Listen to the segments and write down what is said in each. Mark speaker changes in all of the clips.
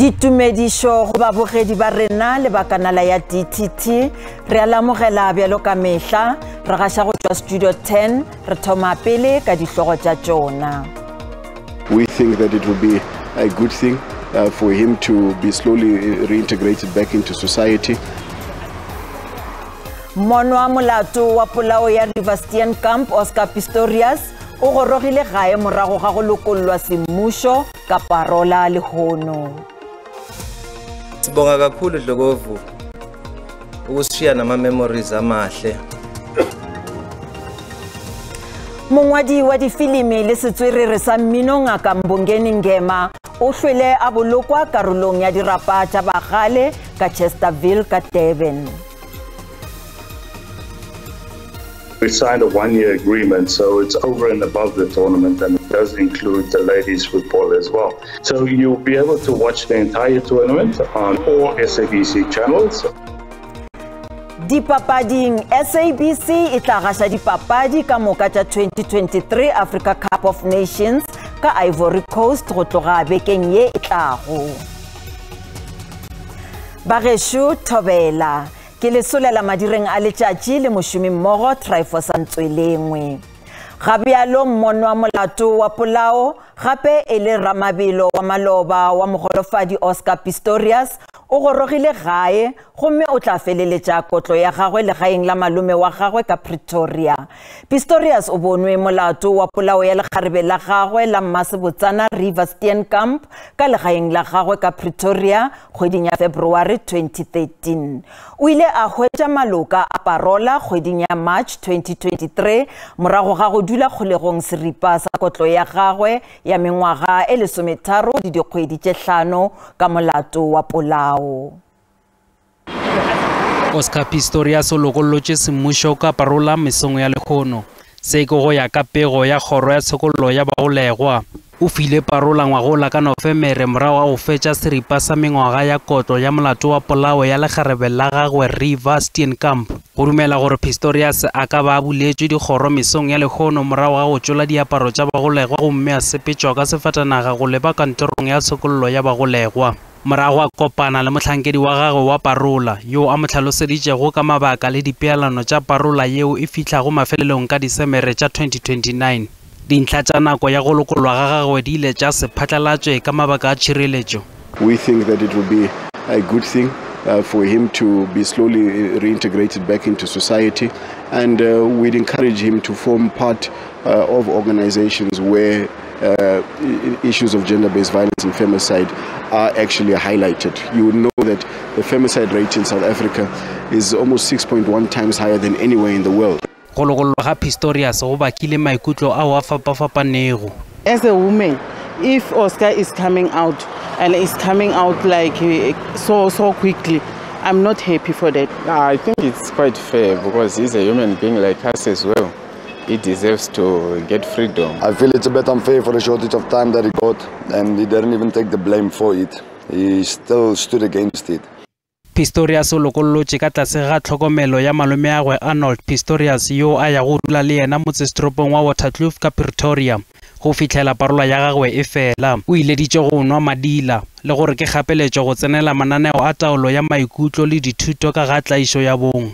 Speaker 1: Ditumedišo go babogedi ba rena le ba kanala ya DTT re a lamogela bjalo ka mehla re gaša go tšwa Studio 10 re thoma pele ka dihlogo tša tšona.
Speaker 2: We think that it would be a good thing for him to be slowly reintegrated back into society.
Speaker 1: Monwa molato wa polao ya Reeva Steenkamp Oscar Pistorius o gorogile gae morago ga go lokollwa semmušo ka parola lehono.
Speaker 3: Sibonga kakhulu Dlokovu ukushiya nama memories amahle.
Speaker 1: Mongwadi wa difilimi le setswerere sa mmino Ngaka Mbongeni Ngema o hlwele a bolokwa karolong ya dirapa tša bagale ka Chesterville ka Durban.
Speaker 4: We signed a one-year agreement, so it's over and above the tournament, and it does include the ladies football as well. So you'll be able to watch the entire tournament on all SABC channels.
Speaker 1: Dipapading, SABC e tla gaša dipapadi ka moka tša 2023 Africa Cup of Nations ka Ivory Coast go tloga bekeng ye e tlago. Bagešo thobela ke lesolela madireng a letšatši le mošomi mmogo Tryphosa Ntswelengwe. Ga bjalo mmonwa molato wa polao gape e le ramabelo wa maloba wa mogolofadi Oscar Pistorius o gorogile gae gomme o tla feleletša kotlo ya gagwe legaeng la malome wa gagwe ka Pretoria. Pistorius o bonwe molato wa polao ya lekgarebe la gagwe la Mmasebotsana Reeva Steenkamp ka legaeng la gagwe ka Pretoria kgweding ya February 2013. O ile a hwetša maloka a parola kgweding ya March 2023 morago ga go dula kgolegong seripa sa kotlo ya gagwe ya mengwaga e 13 le dikgwedi tše 5 ka molato wa polao.
Speaker 5: Oscar Pistorius o lokollotše semmušo ka parola mesong ya lehono. Se ke go ya ka pego ya kgoro ya tshokollo ya bagolegwa. O file parola ngwagola ka Nofemere morago ga go fetša seripa sa mengwaga ya kotlo ya molato wa polao ya lekgarebe la gagwe Reeva Steenkamp. Go dumela gore Pistorius a ka ba a buletšwe dikgoro mesong ya lehono morago ga go tšola diaparo tša bagolegwa gomme a sepetšwa ka sefatanaga go leba kantorong ya tshokollo ya bagolegwa. Morago a kopana le mohlankedi wa gagwe wa parola yo a mo hlaloseditšego ka mabaka le dipeelano tša parola yeo e fihlago mafelelong ka Disemere tša 2029. Dintlha tša nako ya go lokollwa ga gagwe di ile tša se phatlalatšwe ka mabaka a tšhireletšo.
Speaker 2: We think that it would be a good thing for him to be slowly reintegrated back into society, and we'd encourage him to form part of organizations where issues of gender-based violence and femicide are actually highlighted. You would know that the femicide rate in South Africa is almost 6.1 times higher than anywhere in the world.
Speaker 5: Go lokollwa ga Pistorius go bakile maikutlo ao a fapafapanego.
Speaker 6: As a woman, if Oscar is coming out and is coming out like so quickly, I'm not happy for that.
Speaker 7: I think it's quite fair because he's a human being like us as well. He deserves to get freedom.
Speaker 8: I feel it's a bit unfair for the shortage of time that he got, and he didn't even take the blame for it. He still stood against it.
Speaker 5: Pistorius o lokollotše ka tlase ga tlhokomelo ya malomeagwe Arnold Pistorius yo a yago dula le yena motsesetoropong wa Waterkloof ka Pretoria go fihlela parola ya gagwe e fela. O ileditše go nwa madila le gore ke kgapeletšo go tsenela mananeo a taolo ya maikutlo le dithuto ka ga tlaišo ya bong.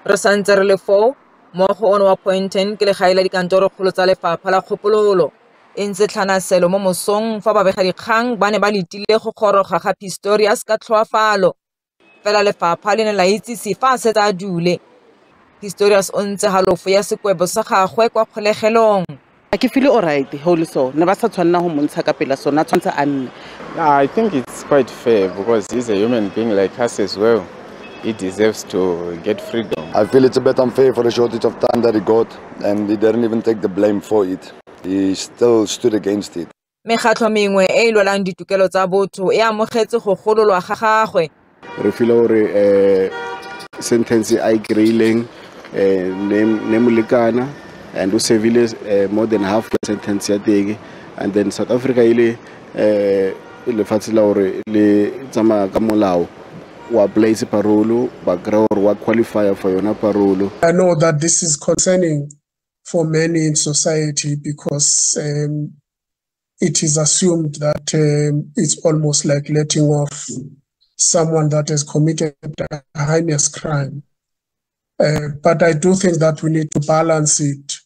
Speaker 9: Re santse re le foo, moago ono wa Point 10 ke legae la dikantorokgolo tsa lefapha la kgopololo. E ntse tlhanaselo mo mosong fa babegadikgang ba ne ba letile go goroga ga Pistorius ka tlhoafalo. Fela lefapha le ne la itsise fa a setse a dule. Pistorius o ntse halofo ya sekwebo sa gagwe kwa kgolegelong.
Speaker 6: Ke feel alright, holy so. Ne ba sa tshwanela go montsha ka pela sona, tshwantse a nne.
Speaker 7: I think it's quite fair because he's a human being like us as well. He deserves to get freedom.
Speaker 8: I feel it's a bit unfair for the shortage of time that he got, and he didn't even take the blame for it. He still stood against it.
Speaker 9: Mekgatlho mengwe e e lwelang ditokelo tsa botho e amogetse go gololwa ga gagwe.
Speaker 2: Re feel gore sentence a e kry-ileng ne molekana, and o servile more than half the sentence ya teng, and then South Africa ile lefatshe la gore le tsamaya ka molao wa place parole ba kry gore wa qualify for yona parole.
Speaker 10: I know that this is concerning for many in society because It is assumed that it's almost like letting off someone that has committed a heinous crime. But I do think that we need to balance it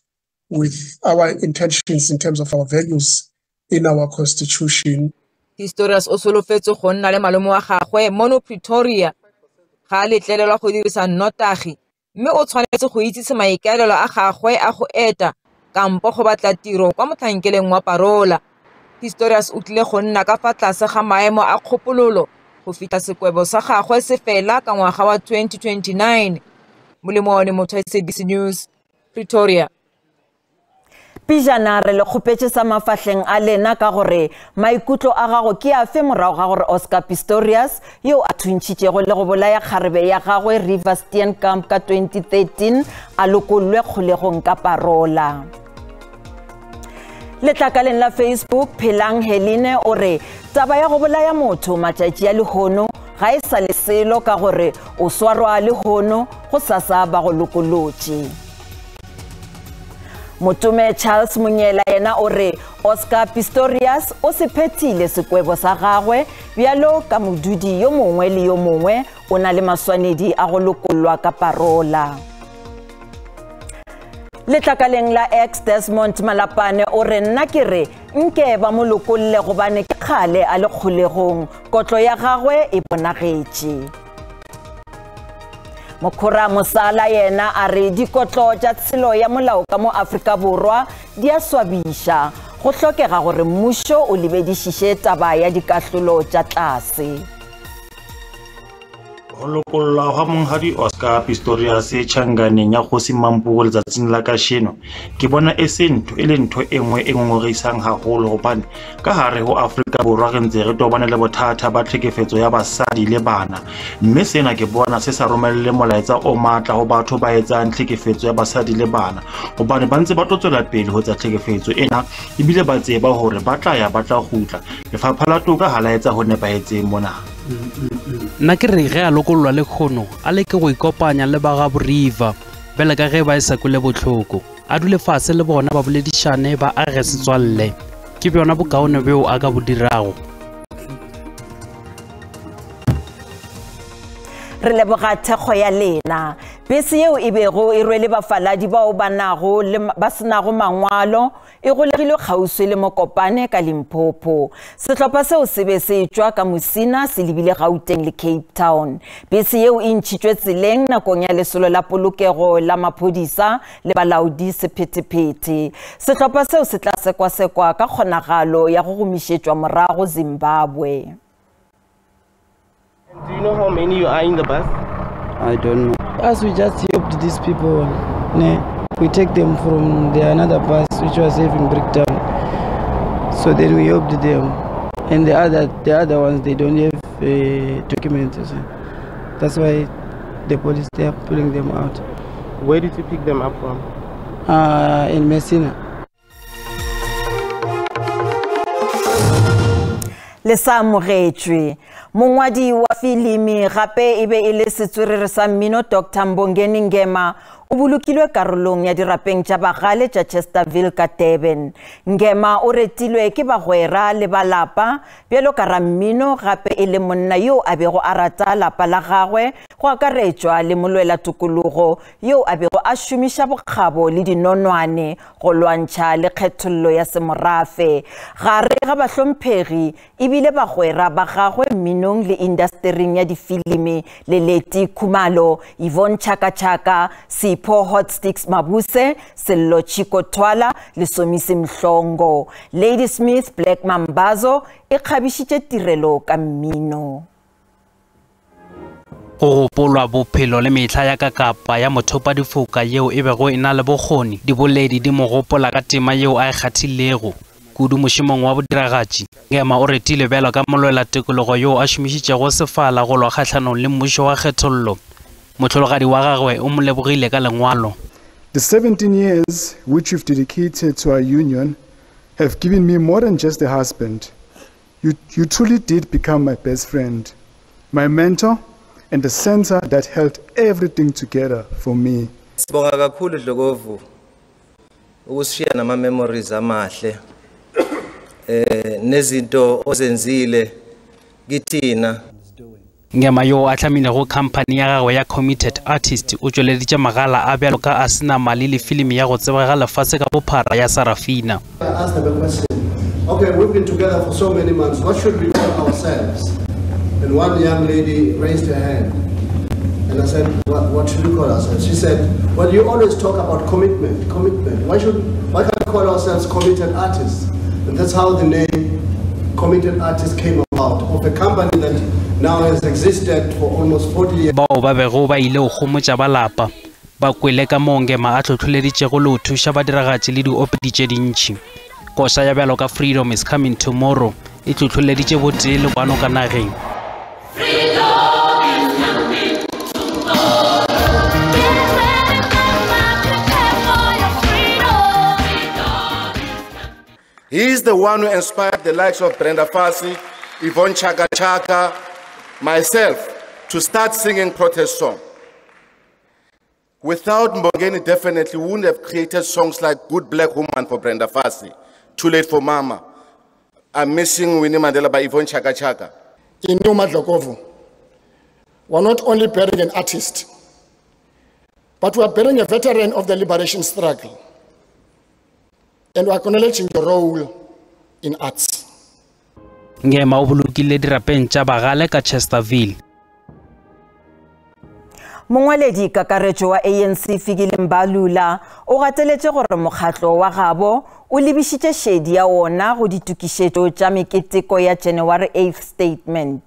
Speaker 10: with our intentions in terms of our values in our constitution.
Speaker 9: Pistorius o solofetse go nna le malome wa gagwe mono Pretoria. Ga a letlelelwa go dirisa nnotagi mme o tshwanetse go itsise maikaelelo a gagwe a go eta kampo go batla tiro kwa motlhankeleng wa parola. Pistorius o tlile go nna ka fa tlase ga maemo a kgopololo go fitlha sekwebo sa gagwe se fela ka ngwaga wa 2029. Molemo motho SABC News, Pretoria.
Speaker 1: Pijana re le kgopetše sa mafahleng a lena ka gore maikutlo a gago ke afe morago ga gore Oscar Pistorius yo a thuntšhitšego le go bolaya kgarebe ya gagwe Reeva Steenkamp ka 2013 a lokollwe kgolegong ka parola. Letlakaleng la Facebook, Phelang Helene o re taba ya go bolaya motho matšatši a lehono ga e sa le selo ka gore o swarwa lehono go sasa ba go lokolotše. Motome Charles Munyela yena o re Oscar Pistorius o se phethile sekwebo sa gagwe bjalo ka modudi yo mongwe le yo mongwe o na le maswanedi a go lokollwa ka parola. Letlakaleng la X, Desmond Malapane o re nna ke re nke ba mo lokolle gobane ke kgale a le kgolegong, kotlo ya gagwe e bonagetše. Mokhora Mosala yena a re dikotlo tša tshelo ya molao ka mo Afrika Borwa di a swabiša, go hlokega gore mmušo o lebedišiše taba ya dikahlolo tša tlase.
Speaker 11: Go lokollwa ga monghadi Oscar Pistorius tšhanganeng ya Kgosi Mampuru letsatsing la kasheno ke bona e se ntho e le ntho e nngwe e ngongoreisang haholo hobane ka hare ho Afrika Borwa re ntse re tobane le bothata ba tlhekefetso ya basadi le bana, mme sena ke bona se sa romelle molaetsa o matla ho batho ba etsang tlhekefetso ya basadi le bana hobane ba ntse ba tlo tswela pele ho etsa tlhekefetso ena ebile ba tseba hore ba tla ya ba tla kgutla. Lefapha la Toka ha la etsa ho nepahetseng mona.
Speaker 5: Nna ke re ge a lokollwa le kgono a leke go ikopanya le ba ga Reeva bjale ka ge ba e sa kwele bohloko, a dule fase le bona ba boledišane ba age setswalle, ke bjona bokaone bjo a ka bo dirago.
Speaker 1: Re leboga thekgo ya lena. Bese yeo e bego e rwele bafaladi bao ba nago le ba senago mangwalo e golegilwe kgauswi le Mokopane ka Limpopo. Sehlopha seo se be se tšwa ka Musina se lebile Gauteng le Cape Town. Bese yeo e ntšhitšwe tseleng nakong ya lesolo la polokego la maphodisa le balaodi sephethephethe. Sehlopha seo se tla sekwasekwa ka kgonagalo ya go gomišetšwa morago Zimbabwe.
Speaker 12: Do you know how many you are in the bus?
Speaker 13: I don't know. As we just helped these people, we take them from the another bus which was having breakdown. So then we helped them, and the other ones, they don't have documents. So that's why the police, they are pulling them out.
Speaker 12: Where did you pick them up from?
Speaker 13: In Messina.
Speaker 1: Le sa amogetšwe. Mongwadi wa filimi gape e be e le setswerere sa mmino Dr Mbongeni Ngema o bolokilwe karolong ya dirapeng tša bagale tša Chesterville ka Durban. Ngema o retilwe ke bagwera le balapa bjalo ka rammino gape e le monna yo a bego a rata lapa la gagwe go akaretšwa le molwela tokologo yo a bego a šomiša bokgabo le dinonwane go lwantšha le kgethollo ya semorafe. Gare ga bahlomphegi ebile bagwera ba gagwe mminong le indastering ya difilimi Leleti Khumalo, Yvonne Chaka Chaka, Sipho Hotstix Mabuse, Sello Chiko Twala le Somizi Mhlongo. Lady Smith Black Mambazo e kgabišitše tirelo ka mmino.
Speaker 5: Go gopolwa bophelo le mehla ya ka Kapa ya mothopadifoka yeo e bego e na le bokgoni, diboledi di mo gopola ka tema yeo a e kgathilego kudu mošomong wa bodiragatši. Ngema o retile bjalo ka molwela tikologo yo a šomišitšego sefala go lwa kgahlanong le mmušo wa kgethollo. Mohlologadi wa gagwe o mo lebogile ka lengwalo.
Speaker 14: The 17 years which you've dedicated to our union have given me more than just a husband. You truly did become my best friend, my mentor, and the center that held everything together for me.
Speaker 3: Sibonga kakhulu Dlokovu ukushiya nama memories amahle. Nezinto ozenzile kithina.
Speaker 5: Ngema yo a hlamilego khamphani ya gagwe ya Committed Artist o tšweleditše magala a bjalo ka a sena mali le filimi ya go tsebega lefase ka bophara ya Sarafina.
Speaker 15: I asked them a question. Okay, we've been together for so many months. What should we call ourselves? And one young lady raised her hand. And I said, what should we call ourselves? She said, well, you always talk about commitment, commitment. Why can't we call ourselves committed artists? And that's how the name Committed Artists came about, of a company that now has existed for almost 40 years.
Speaker 5: Bao ba bego ba ile go gomotša ba lapa ba kwele ka moo Ngema a hlohleleditšego le go thuša badiragatši le diopedi tše dintši. Koša ya bjalo ka Freedom is Coming Tomorrow e hlohleleditše botee le kwano ka nageng.
Speaker 16: He is the one who inspired the likes of Brenda Fassie, Yvonne Chaka Chaka, myself, to start singing protest songs. Without Mbongeni, definitely we wouldn't have created songs like Good Black Woman for Brenda Fassie, Too Late for Mama, I'm Missing Winnie Mandela by Yvonne Chaka Chaka.
Speaker 17: In Madlokovu, we are not only burying an artist, but we are burying a veteran of the liberation struggle. And we are acknowledging your role in arts.
Speaker 5: Ngema o bolokile dirapeng tša bagale ka Chesterville.
Speaker 1: Mongwaledi kakaretšo wa ANC Fikile Mbalula o gateletše gore mokgatlo wa gabo o lebišitše šedi ya wona go ditokišetšo tša meketeko ya January 8th statement.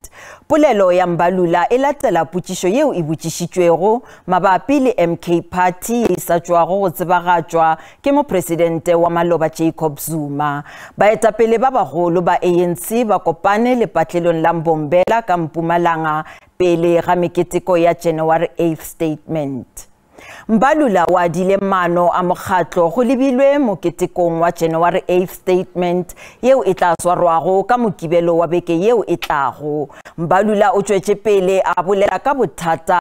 Speaker 1: Polelo ya Mbalula e latela potšišo yeo e botšišitšwego mabapi le MK Party e sa tšwago go tsebagatšwa ke mopresidente wa maloba Jacob Zuma. Baetapele ba bagolo ba ANC ba kopane lepatlelong la Mbombela ka Mpumalanga pele ga meketeko ya January 8th statement. Mbalula o adile maano a mokgatlo go lebilwe moketekong wa January 8th statement yeo e tla swarwago ka mokibelo wa beke yeo e tlago. Mbalula o tšwetše pele a bolela ka bothata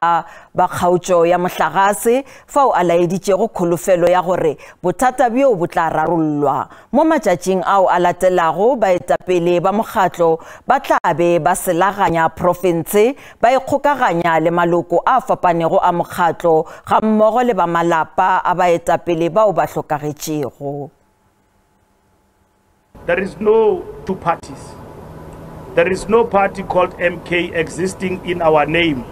Speaker 1: ba kgaotšo ya mohlagase fao a laeditšego kholofelo ya gore bothata bjo bo tla rarollwa. Mo matšatšing ao a latelago baetapele ba mokgatlo ba tla be ba selaganya profense ba ikgokaganya le maloko a fapanego a mokgatlo ga mmogo le ba malapa a baetapele bao ba hlokagetšego.
Speaker 18: There is no two parties. There is no party called MK existing in our name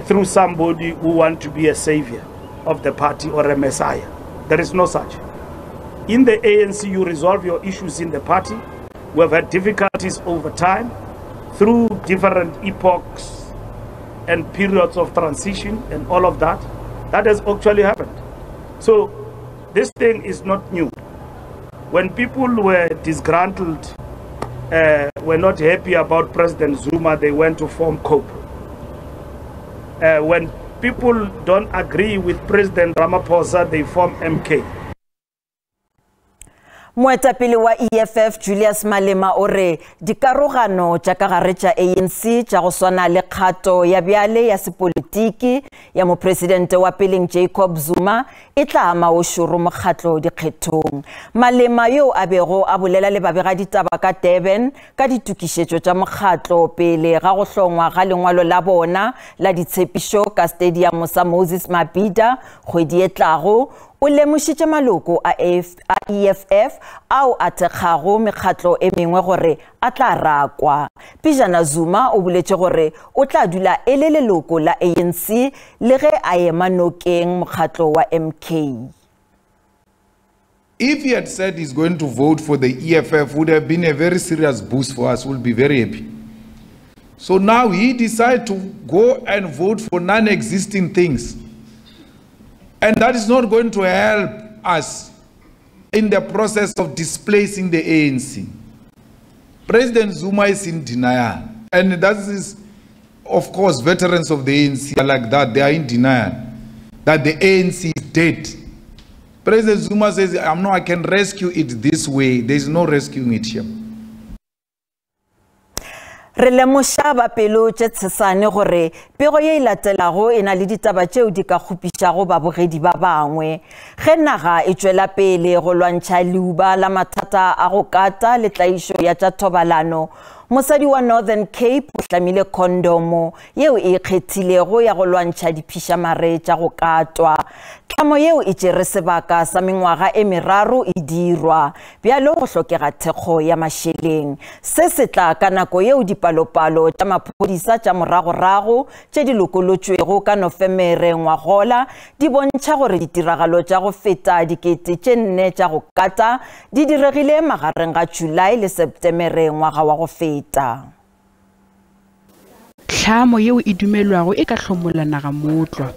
Speaker 18: through somebody who wants to be a savior of the party or a messiah. There is no such. In the ANC, you resolve your issues in the party. We have had difficulties over time through different epochs and periods of transition and all of that. That has actually happened. So this thing is not new. When people were disgruntled, were not happy about President Zuma, they went to form COPE. When people don't agree with President Ramaphosa, they form MK.
Speaker 1: Moetapele wa EFF Julius Malema o re dikarogano tša ka gare tša ANC tša go swana le kgato ya bjale ya sepolitiki ya mopresidente wa peleng Jacob Zuma e tla ama o šoro mokgatlo dikgethong. Malema yo a bego a bolela le babegaditaba ka Durban ka ditokišetšo tša mokgatlo pele ga go hlongwa ga lengwalo la bona la ditshepišo ka stadium sa Moses Mabhida kgwedi e tlago, o lemošitše maloko a EFF ao a thekgago mekgatlo e mengwe gore a tla rakwa. Pejana Zuma o boletše gore o tla dula e le leloko la ANC le ge a ema nokeng mokgatlo wa MK.
Speaker 19: If he had said he's going to vote for the EFF, would have been a very serious boost for us. We'll be very happy. So now he decided to go and vote for non-existing things. And that is not going to help us in the process of displacing the ANC. President Zuma is in denial. And that is, of course, veterans of the ANC are like that. They are in denial that the ANC is dead. President Zuma says, I can rescue it this way. There is no rescuing it here.
Speaker 1: Re lemoša ba pelo tše tshesane gore pego ye e latelago e na le ditaba tšeo di ka kgopišago babogedi ba bangwe. Ge naga e tšwela pele go lwantšha leuba la mathata a go kata le tlaišo ya tša thobalano, mosadi wa Northern Cape o hlamile khondomo yeo e ikgethilego ya go lwantšha diphišamare tša go katwa. Tlhamo yeo e tšere sebaka sa mengwaga e meraro e dirwa, bjalo go hlokega thekgo ya mašeleng. Se se tla ka nako yeo dipalopalo tša maphodisa tša moragorago tše di lokolotšwego ka Nofemere ngwagola di bontšha gore ditiragalo tša go feta 4,000 tša go kata di diregile magareng ga Julae le Septemere ngwaga wa go feta.
Speaker 20: Tlhamo yeo e dumelwago e ka hlomola naga mootlwa.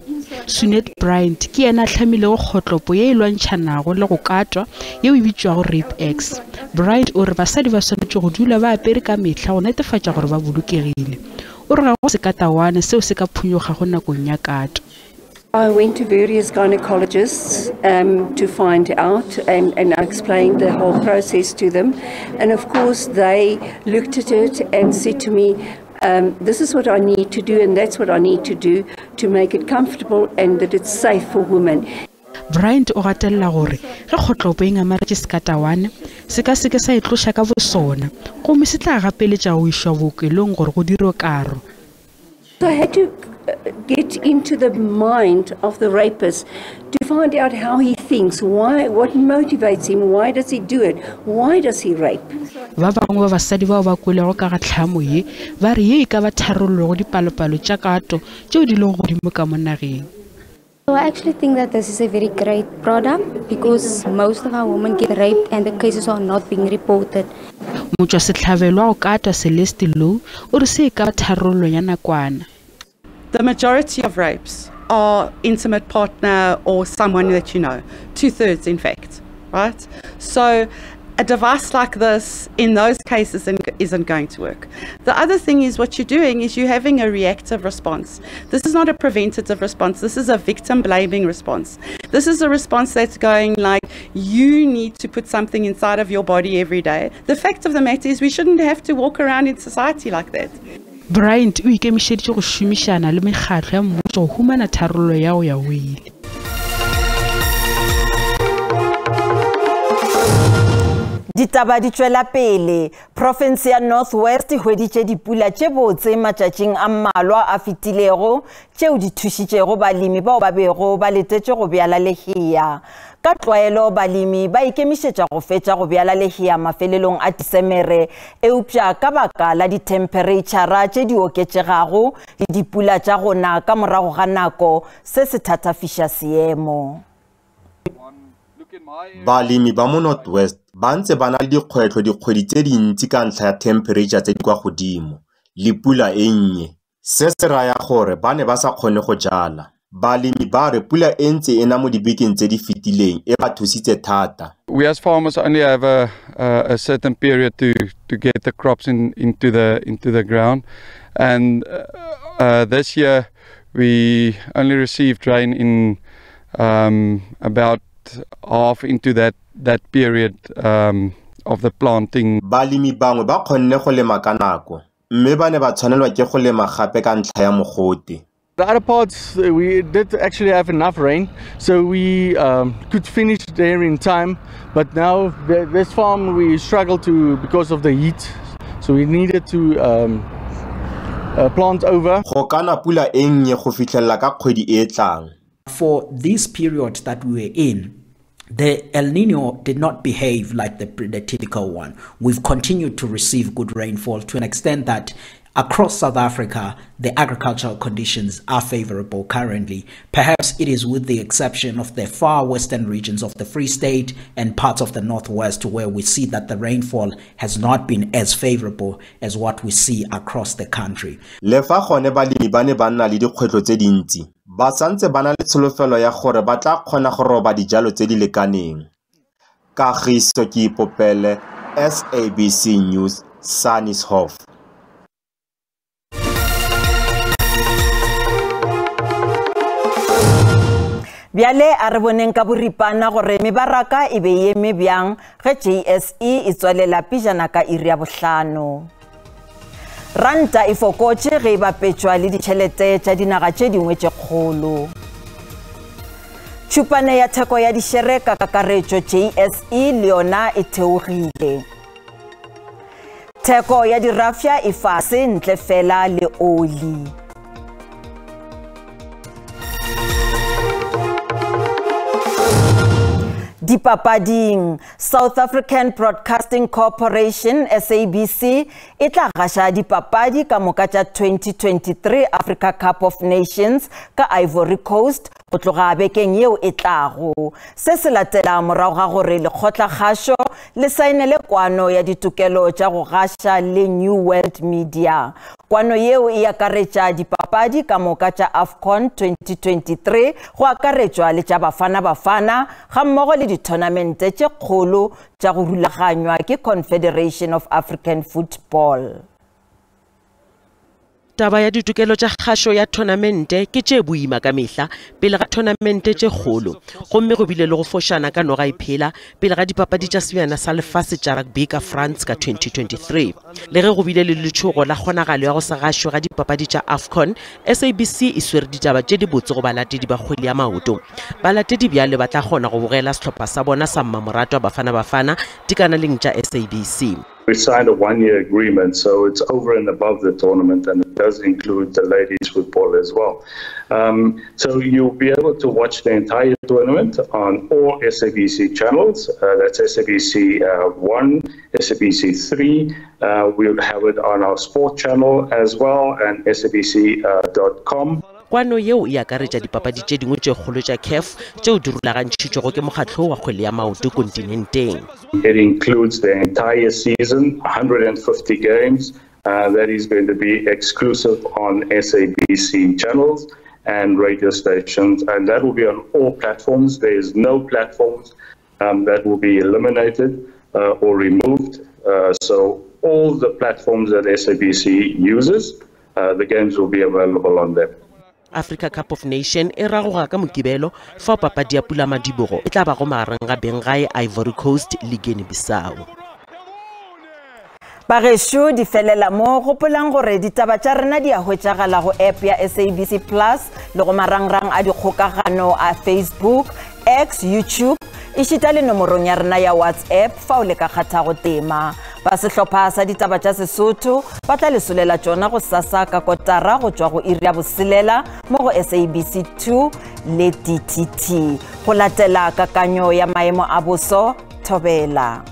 Speaker 20: Sunet Bryant ke yena a hlamilego kgotlopo ye e lwantšhanago le go katwa yeo e bitšwago Rape X. Bryant o re basadi ba swanetše go dula ba apere ka mehla go netefatša gore ba bolokegile. O re ga go sekatawane seo se ka phunyogago nakong ya kato.
Speaker 21: I went to various gynecologists to find out, and I explained the whole process to them. And of course they looked at it and said to me, this is what I need to do and that's what I need to do to make it comfortable and that it's safe for women.
Speaker 20: Bryant o gatelela gore ge kgotlopo e ngamaretše sekatawane se ka seke sa e tloša ka bosona gomme se tla gapeletša go išwa bookelong gore go dirwe karo.
Speaker 21: So I had to get into the mind of the rapist to find out how he thinks, why, what motivates him, why does he do it, why does he rape.
Speaker 20: Ba bangwe ba basadi bao ba kwelego ka ga tlhamo ye ba re ye e ka ba tharollo go dipalopalo tša kato tšeo di lego godimo ka mo nageng.
Speaker 22: So I actually think that this is a very great product because most of our women get raped and the cases are not being reported.
Speaker 20: Motšwasehlabelo wa go katwa Celeste Low o re se e ka ba tharollo ya nakwana.
Speaker 23: The majority of rapes are intimate partner or someone that you know, 2/3 in fact, right? So a device like this in those cases isn't going to work. The other thing is what you're doing is you're having a reactive response. This is not a preventative response. This is a victim blaming response. This is a response that's going like, you need to put something inside of your body every day. The fact of the matter is we shouldn't have to walk around in society like that.
Speaker 20: Bryant o ikemišeditše go šomišana le mekgatlo ya mmušo go humana tharollo ya go ya go ile.
Speaker 1: Ditaba di tšwela pele. Profense ya North West e hweditše dipula tše botse matšatšing a mmalwa a fetilego tšeo di thušitšego balemi bao ba bego ba letetše go bjala lehea. Ka tlwaelo balemi ba ikemišetša go fetša go bjala lehea mafelelong a Disemere, eupša ka baka la dithemphereitšhara tše di oketšegago le dipula tša go na ka morago ga nako, se se thatafiša seemo.
Speaker 24: Balemi ba mo North West ba ntse ba na le dikgwetlho dikgwedi tse dintsi ka ntlha ya themphereitšha tse di kwa godimo le pula e nnye. Se se raya gore ba ne ba sa kgone go jala. Balemi ba re pula e ntse e na mo dibekeng tse di fetileng e ba thusitse thata.
Speaker 25: We as farmers only have a certain period to get the crops into the ground, and this year we only received rain in about half into that period of the planting.
Speaker 24: Balemi bangwe ba kgonne go lema ka nako mme ba ne ba tshwanelwa ke go lema gape ka ntlha ya mogote.
Speaker 26: The other parts we did actually have enough rain, so we could finish there in time, but now this farm we struggled to because of the heat, so we needed to plant over.
Speaker 24: Go kana pula e nnye go fitlhella ka kgwedi e tlang.
Speaker 27: For this period that we were in, the El Nino did not behave like the typical one. We've continued to receive good rainfall to an extent that across South Africa, the agricultural conditions are favorable currently. Perhaps it is with the exception of the far western regions of the Free State and parts of the Northwest where we see that the rainfall has not been as favorable as what we see across the country.
Speaker 24: Le fa gone balemi ba ne ba nna le dikgwetlho tse dintsi, ba santse ba na le tsholofelo ya gore ba tla kgona go roba dijalo tse di lekaneng. Kagiso Keipopele, SABC News, Sannieshof.
Speaker 1: Bjale a re boneng ka boripana gore mebaraka e be e eme bjang ge JSE e tswalela pejana ka iri ya 5. Ranta e fokotše ge e bapetšwa le ditšhelete tša dinaga tše dingwe tše kgolo. Tšhupane ya theko ya dišere ka kakaretšo JSE le yona e theogile. Theko ya dirafša e fase ntle fela le oli. Dipapading, South African Broadcasting Corporation SABC e tla gaša dipapadi ka moka tša 2023 Africa Cup of Nations ka Ivory Coast go tloga bekeng yeo e tlago. Se se latela morago ga gore lekgotlakgašo le saenele kwano ya ditokelo tša go gaša le New World Media. Kwano yeo e akaretša dipapadi ka moka tša AFCON 2023 go akaretšwa le tša Bafana Bafana gammogo le dithonamente tše kgolo tša go rulaganywa ke Confederation of African Football.
Speaker 2: Taba ya ditokelo tša kgašo ya thonamente ke tše boima ka mehla pele ga thonamente tše kgolo, gomme go bile le go fošana ka noga e phela pele ga dipapadi tša sebjana sa lefase tša rugby ka France ka 2023. Le ge go bile le letšhogo la kgonagalo ya go sa gašwe ga dipapadi tša AFCON, SABC e swere ditaba tše dibotse go balatedi ba kgwele ya maoto. Balatedi bjale ba tla kgona go bogela sehlopha sa bona sa mmamoratwa Bafana Bafana dikanaleng tša SABC.
Speaker 4: We signed a one-year agreement, so it's over and above the tournament, and it does include the ladies football as well. So you'll be able to watch the entire tournament on all SABC channels. That's SABC 1, SABC 3. We'll have it on our sport channel as well, and SABC.com.
Speaker 2: Kwano yeo e akaretša dipapadi tše dingwe tše kgolo tša CAF tšeo di rulagantšhitšwego ke mokgatlo wa kgwele ya maoto kontinenteng.
Speaker 4: It includes the entire season, 150 games. That is going to be exclusive on SABC channels and radio stations, and that will be on all platforms. There is no platforms that will be eliminated or removed. So all the platforms that SABC uses, the games will be available on them.
Speaker 2: Africa Cup of Nation e ragoga ka Mokibelo fao papadi ya pula madibogo e tla bago magareng ga benggae Ivory Coast le Guinea Bissau.
Speaker 1: Bagešo di felela mo, gopolang gore ditaba tša rena di a hwetšagala go app ya SABC Plus le go marangrang a dikgokagano a Facebook, X, YouTube, ešita le nomorong ya rena ya WhatsApp fao le ka kgathago tema. Ba sehlopha sa ditaba tša Sesotho ba tla le solela tšona go sasa ka kotara go tšwa go iri ya 6 mo go SABC 2 le DTT. Go latela kakanyo ya maemo a boso, thobela.